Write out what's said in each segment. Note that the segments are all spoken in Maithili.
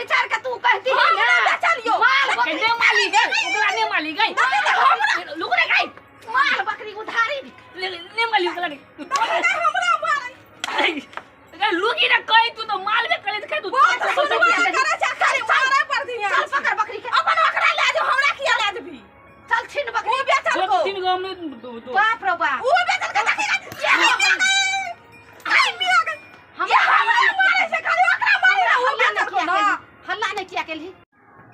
विचार के तू कहती हम ना नहि बेचलियौ। माल बकरी ने माली गई ओकरा ने माली गई लुक रे गई माल बकरी उधारी ने माली ओकरा ने हमरा मारै लुकी ना कहि तू तो माल में कले खाइ तू बहुत सुनवाई करै छै खाली मारै पर धियान चल पकड़ बकरी के अपन ओकरा लए जो हमरा किया लए जेबही चल छीन बकरी उ बेचलको तीन गो हमने दो दो बाप रे बाप उ बेचलको देखी ये आई मिया गई हम ये हमरा मारै छै खाली ओकरा मारै उ हल्ला नहि बेचलको किया ना केलही हल्ला नहि किया केलही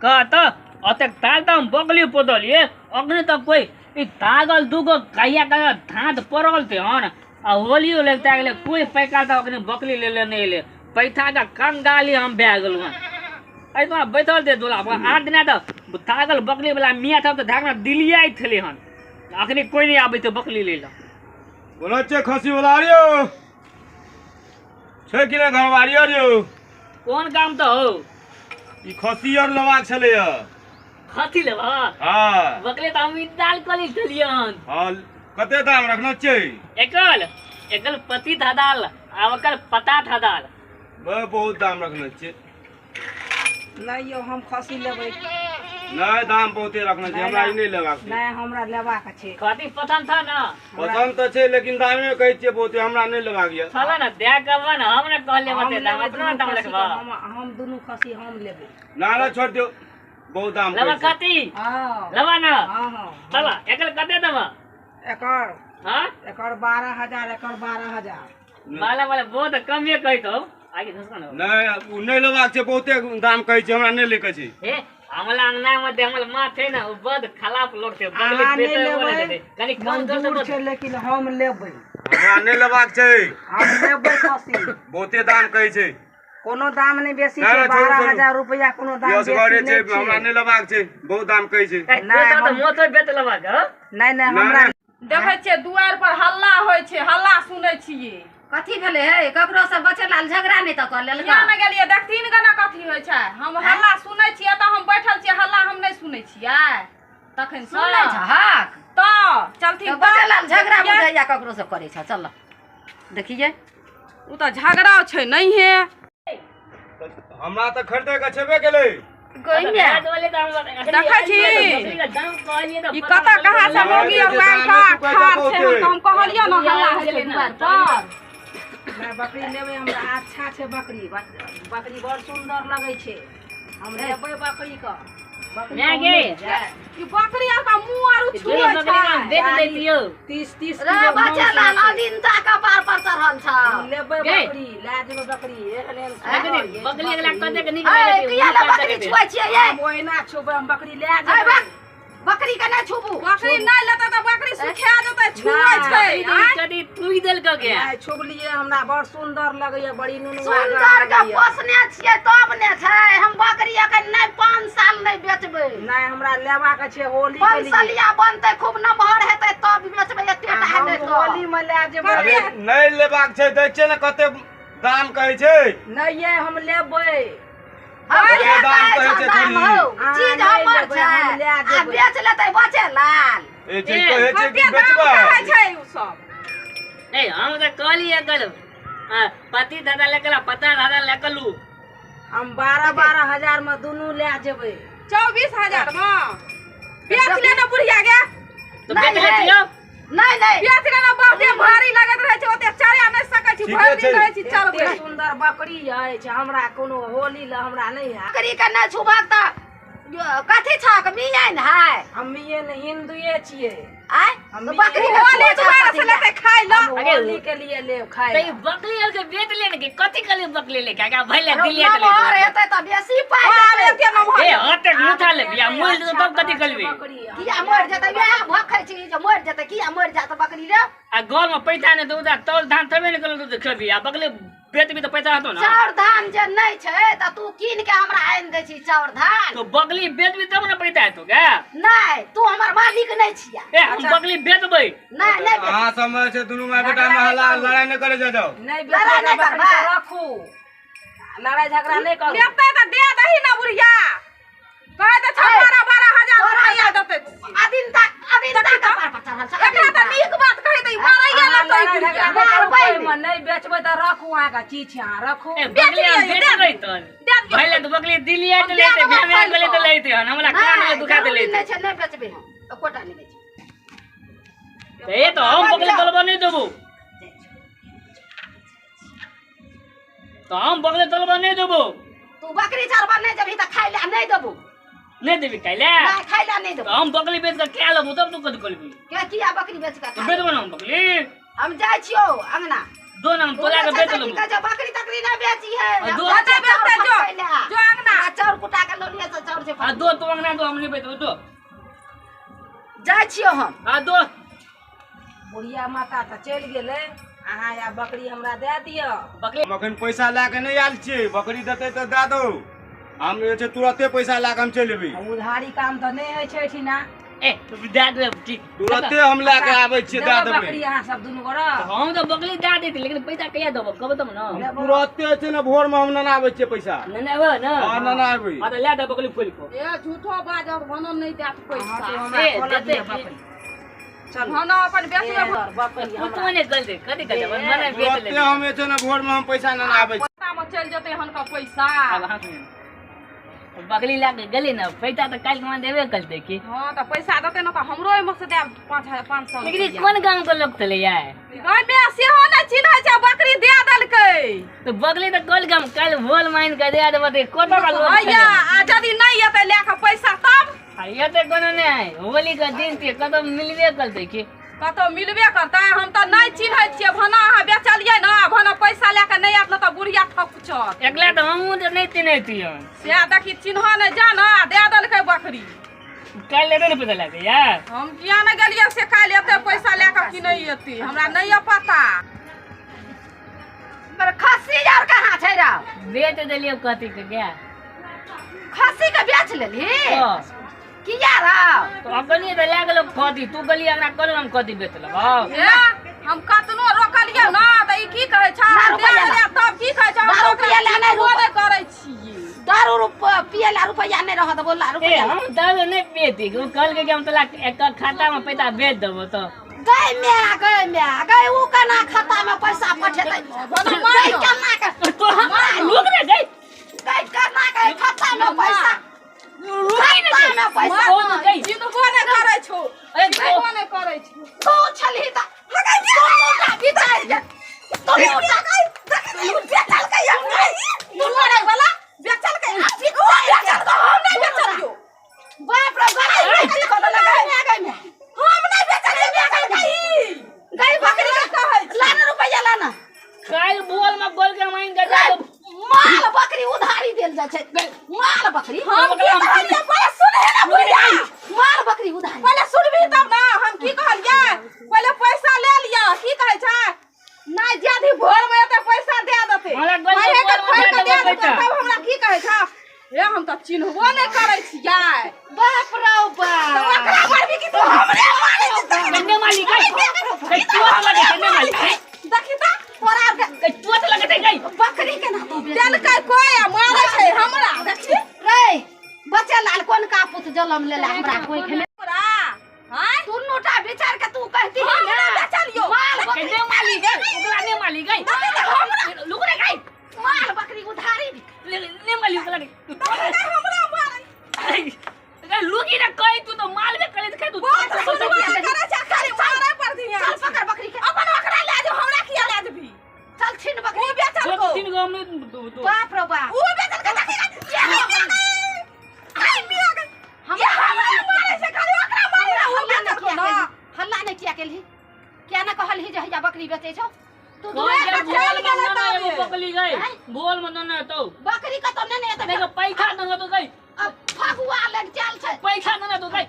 कह त अतेक ताल त हम बकली पोदलिए अखने तक कोई ई तागल दुगो गाइया का धाँध पड़ल थे हन आ होलियो लगता गेले कोई पैका त अखने बकली ले ले नहीं ले पैठा का कंगाली हम भए गेलु हन ऐ तो बैठल थे दुला आठ दिना त तागल बकली वाला मियाँ था त धागना दिल्ली आइ थले हन अखने कोई नहीं आबै थे बकली ले ला बोलो छे खसी वाला रियो छै कि ने घरवारी रियो कोन काम त हो ई खसी और लेबाक छलै खसी लेबा हाँ बकली त हम दाल कली थलिए हन हाँ कते दाम रखना छै एकल एकल पति धदाल आ ओकर पता धदाल बहुत दाम रखने छै नहि यौ हम खसी लेबै नहि दाम बहुते रखने छै हमरा ई नहि लेबाक छै नहि हमरा लेबाक छै कथी पसंद था ना पसंद तऽ छै लेकिन दामे कहै छियै बहुते हमरा नहि लेबाक यऽ छला ना दे के ना हम ना कहले हम बते दाम लेबै अपना दुनू दाम खसी रखबा तऽ हम दुनू खसी हम लेबै ना ना छोड़ दियौ बहुत दाम लेबा कहै छै कथी हँ लेबा ना हँ हँ चला एकल कते देबा एकर हां एकर 12,000 एकर 12,000 माला वाला बहुत कमे कहै तो आगे घुसका ना नहि ओ नहि लेबाक छै बहुते दाम कहै छै हमरा नहि लैके छै ए हमला अंगना में हमला माँ थे ना वो बद खलाप लोग थे बगली अहाँ नहि बेटे बोले लेबै थे कनी कम दर से मंजूर छै लेकिन हम लेबै हमरा नहि लेबाक छै हम लेबै खसी बहुते दाम कहै छै कोनो दाम नहि बेसी नहि, छै नहि, छोड़ू, 12,000 रुपैआ कोनो दाम ई असगरे बेसी छै नहि हमरा छै नहि लेबाक छै बहुत दाम कहै छै नहि, तो हम- मोतो बेच लेबा के नहि नहि नहि, हमरा नहि। देखै छियै दुआरि पर हल्ला होइ छै हल्ला सुनै छियै कथी भेलै हे ककरो से बचेलाल झगड़ा नहि तऽ कर लेलका किया ने गेलियै देखथिन गना कथी होइ छै हम हल्ला सुनै छियै तऽ हम बैठल छियै हल्ला हम नहि सुनै छियै तखन सँ सुनै छहक तऽ चलथिन तऽ बचेलाल झगड़ा बुझैया ककरो से करै छ चल देखिए ओ तऽ झगड़ा छै नहिये हमरा तऽ खरीदे के छेबे केलै गइमे देखै छी? ई कतऽ कहाँ से मौगी और लड़का ठाढ़ छै हम तऽ हम कहलियै ने हल्ला होइ छै दुआरि पर नहि बकरी लेबै हमरा अच्छा छै बकरी बकरी बड़ सुन्दर लगै छै हम लेबै बकरी के बकरी मैं गे। ई बकरी आर का मुँह आर छुए छै बेच देतियो 30-30 रे किलो बचेलाल अदिनता कपार पर चढ़ल छ हम लेबै गे। बकरी लए जेबै बकरी एहन एहन सुन्दर अछि बकली अगला कते के निक ए किया ले बकरी छुए छियै ये हम ओहिना छुबै हम बकरी लए ए जेबै बक बकरी के नहि छुबू बकरी नहि लेतै तऽ बकरी सुखा जेतै छुए छै आँय? कदी तुई देल के गया नहि छुबलियै हमरा बड़ सुन्दर लगैया बड़ी नुनुआ सुन्दर के पोसने छियै तब ने छै हम बकरी अखन नहि 5 साल नहि बेचबै नहि हमरा लेबाक छै होली के पाँच लिए सालिया बनतै खूब नमहर हेतै तब बेचबै एते टा हम हेतै तऽ होली में लए जेबै अरे नहि लेबाक छै दै छियै ने कते दाम कहै छै नहि ये हम लेबै हम अरे किया दाम कहै कहै छौ छै दाम थोड़ी। हौ अहाँ चीज नहि हमर लेबै, छै हम लए आ जेबै। बेच लेतै बचेलाल ए छै कहै छै कि कते दाम बेचबै कहै छै उ सब ए हम त कहलिए कल पति दादा लेकला पता दादा लेकलू हम 12-12 हजार में दुनू लए जेबै 24,000 मे बेच ले ने बुढ़िया गे तो नहीं, बेच लेतियो नहि नहि बेच ले ने बहुते भारी लगैत रहै छै ओते चढ़ा नहि सकै छी ठीके भरि दिन छै। रहै छी चलबै एते सुन्दर बकरी अछि हमरा कोनो होली लए हमरा नहि हैत बकरी के नहि छुबक तऽ कथी छक मियाइन है हम मिये नहि हिन्दुए छियै आय हम तऽ बकरी के होली छुबै छहक दुआरे से कथी लए? लेतै खाइ लए हम होली के लिए लेब खाइ त लए। ई बकली आर के बेच लेने के कथि कली बकली लेके आ भइले दिल्ली नमहर चले हेतै तऽ बेसी पाइ आब देतै एते नमहर ए हते मुथा ले बिया मोल दे तब कथि करबी बकरी किया मरि जेतै वएह भखै छी जे मरि जेतै किया मरि जात बकरी रे आ घर में पैसा नहीं तो उधर तौल धान थबे नहीं करल तो खेबी आ बकली बेचबी तो पैसा हतो ना चाउर धान जे नहि छै तऽ तू कीन के हमरा आनि दै छी चाउर धान तो बकली बेचबी तब ना पैसा हेतो गे नहि तू हमर मालिक नहि छिया ए हम बकली बेचबै नहि नहि बेच- अहाँ सब मे छै दुनू माय बेटा मे हल्ला लड़ाई नहि करै जाउ नहि लड़ाई बेचबै नहि तऽ बकरी करबै। के रखू लड़ाई झगड़ा नहि करू लेतै तऽ दे दही ने बुढ़िया कहै तऽ छौ ऐ, 12-12 हजार तोरा रुपैआ देतै अदिनता अदिनता कपार पर चढ़ल छै एकरा तऽ अदिनता। नीक बात कहै तऽ ई मारैये अहाँ लगतै ई लड़ाई बुढ़िया झगड़ा नहि करू मारबै ओहिमे नहि बेचबै तऽ रखू अहाँके चीज छै अहाँ रखू ए बकली हम बेचबै तन दे पहिले तो बकली दिलिया तो लेते भेमे गेले तो लेते हन हमरा कान में दुखा दे लेते नहीं छै नहीं बेचबे हम एकोटा नहीं बेचबे। ए तो हम बकली तलबा नहीं देबो तो हम बकली तलबा नहीं देबो। तू बकरी चरबा नहीं जबी त खाइ ले नहीं देबो। नहीं देबी खाइ ले नहीं खाइ ले नहीं देबो। हम बकली बेच के क्या लेबो तब तू कद करबी के किया बकरी बेच के तो बेचबो ना हम बकली। हम जाइ छियो अंगना दो ना हम तोला के बेच लेबो। के जो बकरी तकरी ना बेची है दो बेचते जो जो अंगना चाउर कुटा के लोलिया से चाउर से आ दो तो अंगना दो हम नहीं बेचबो दो जाइ छियो हम आ दो। बुढ़िया माता त चलि गेलै अहाँ या बकरी हमरा दे दिअ। बकरी हम अखन पैसा लए के नहीं आयल छियै बकरी देतै तऽ दए दौ हम जे छै तुरते पैसा लए के हम चलि एबै। उधारी काम तऽ नहि होइ छै एहिठिना। ए दए देबै ठीक तुरते हम लए के आबै छियै दए देबै बकरी अहाँ सब दुनू गोरा। हम तऽ बकरी दए देती लेकिन पैसा कहिया देबो कहबो तब ना। तुरते छै ने भोर में हम नना आबै छियै पैसा। नना आबै ना? हां नना आबै। हां तऽ लए दे बकरी खोलि कऽ। ए झूठो बाजब भनो नहीं देत पैसा। ए देते चल भनो अपन बेच लेबो बकरी तू तो ने गल दे कथि कह देब मने बेच ले। तुरते हम जे छै ने भोर में हम पैसा नना आबै छियै। पैसा में चलि जेतै हनका पैसा। आब हाथ में बकरी लए के गेली ना पैसा तऽ काल्हि कमा देबे करतै की। हां तऽ पैसा देतै ना तऽ हमरो एहिमे से देब 500 लेकिन ई कोन गाम के लोक छलै यार गाय मे सेहो नहि चिन्है छै बकरी दे देलकै तो बकरी तऽ कोन गाम काल्हि भोल मान के दे देबो तऽ कोन का लोक हैया आ यदि नहि एतै लए के पैसा तब आ एतै कोनो नहि होली के दिन छियै कतौ मिलबे करतै की कतौ मिलबे करतै। हम तऽ नहि चिन्है छियै भना अहाँ बेचलियै ना भना पैसा लए के नहि आयत ने तऽ बुढ़िया थकुचत। एकला तऽ हमहूँ तऽ नहि चिन्है छियै सएह देखी चिन्ह नहि जान दे देलकै बकरी। काल्हि एतै ने पैसा लए के यार। हम किया नहि गेलियै से काल्हि एतै पैसा लए के कि नहि एतै हमरा नहि यऽ पता। पर खस्सी यार कहाँ छै रौ? बेच देलियै कथी के गै खस्सी के बेच लेली किया रौ? तो अपने तऽ लए गेलौ कथी तू गेली अंगना कहलौ हम कथी बेच लेबौ। ए हम कतनो रोकलियै ना तऽ ई की कहै छै दे देलियै तब की कहै छै हम रुपैआ लए नहि रोकबो नहि करै छियै दारू पियै ला रुपैआ नहि रहत बोला रुपैआ। हम दारू नहि पियती ओ कहलकै कि हम तोरा एक खाता में पैसा भेज देबो तो गै my गै my गै उ केना खाता में पैसा पठेतै गै केना के तो हमरा रुक रे गै गै केना के खाता में पैसा रुकी खाता में पैसा चिन्हबो नहि करै छौ चिन्हबो नहि करै छौ तू छलही तऽ दुनूटा बिचारि के दुनूटा बेचलकै हम नहि दुनू वाला बेचलकै बेचलकै हम नहि बेचलियौ बाप रे गै गै गै हम नहि बेचलियै बेचलकै गै बकरी के कहै लाना रुपैआ लाना काल्हि बोल में बोल के मांगि के जा माल बकरी उधारी देल जाइ छै माल बकरी हम की कहलियै पहिले सुनहे ने बुढ़िया माल बकरी उधारी पहिले सुनबही तब ना हम की कहलियै पहिले पैसा ले लिअ की कहै छै नहि यदि भोर में एतै पैसा दे देतै हमरा गोल महे के भोर में खोलि के दे दे देबै देतै पैसा। तब हमरा की कहै छै हे हम तऽ चिन्हबो नहि करै छियै बाप रौ बाप तऽ ओकरा मारबी कि तू हमरे मारै छी कन्ने माली गै गै चोट लगै छै ने माली देखी तऽ तोरा आर के गै चोट लगै छै गै बकरी केना तू बेच देलकै कोइ आ मारै छै हमरा देखी रे बच्चे लाल कोन का पुत जलम लेला हमरा कोइ खेले हमरा आँय दुनूटा विचार के तू कहती हम नहि बेचलियौ माल बकरी कन्ने माली गै ओकरा ने माली गै लुक रे गै माल बकरी उधारी ने माली ओकरा ने हमरा मारै गै लुकी ना कहि तू तो माल में करे तू बहुत सुनबो नहि करै छै खाली मारै पर धियान चल पकड़ बकरी के अपन ओकरा लए जो हमरा किया लए जेबही चल छीन बकरी उ बेचलको तीन गो हमने दो दो बाप रे बाप उ बेचलको देखी ये आई मिया गई हम ये हमरा मारै छै खाली ओकरा मारै उ हल्ला नहि बेचलको किया ना केलही हल्ला नहि किया केलही किया नहि कहलही जे हैया बकरी बेचै छौ तू बोल दुए बोल चलि गेलै में ना एगो तबे। बकली गई बोल में ना तो बकरी कतौ नहि ने एतै देखो पैसा ना तो गई अब फगुआ लग चल छै पैसा ना तो गई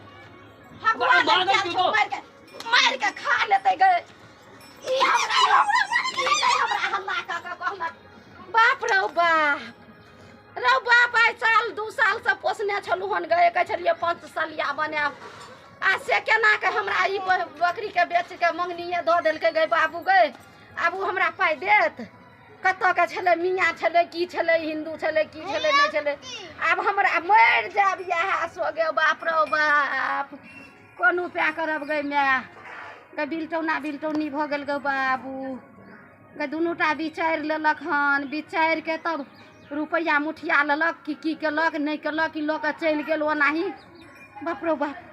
फगुआ लग भागल चल तू छै तो। मारि के खा लेतै गई ई हमरा ई नहि हमरा हल्ला कऽ के कहलक बाप रौ बाप रौ बाप आइ साल 2 साल से पोसने छलहुँ हन गए कहै छलियै 5 सालिया बनायब आ से केना के हमरा ई बकरी के बेच के मंगनिए दऽ देलकै गई बाबू गई आब ओ हमरा पाइ देत कतऽ के छलै मियाँ छलै की छलै हिन्दू छलै की छलै नहि छलै आब हमरा मरि जायब इएह सोगे बाप रौ बाप कोन उपाय करब गई my गई बिलटौना बिलटौनी भऽ गेल गौ बाबू गई दुनूटा बिचारि लेलक हन बिचारि के तब रुपैआ मुठिया लेलक कि की केलक नहि केलक, ई लऽ कऽ चलि गेल ओनाही। बाप रौ बाप।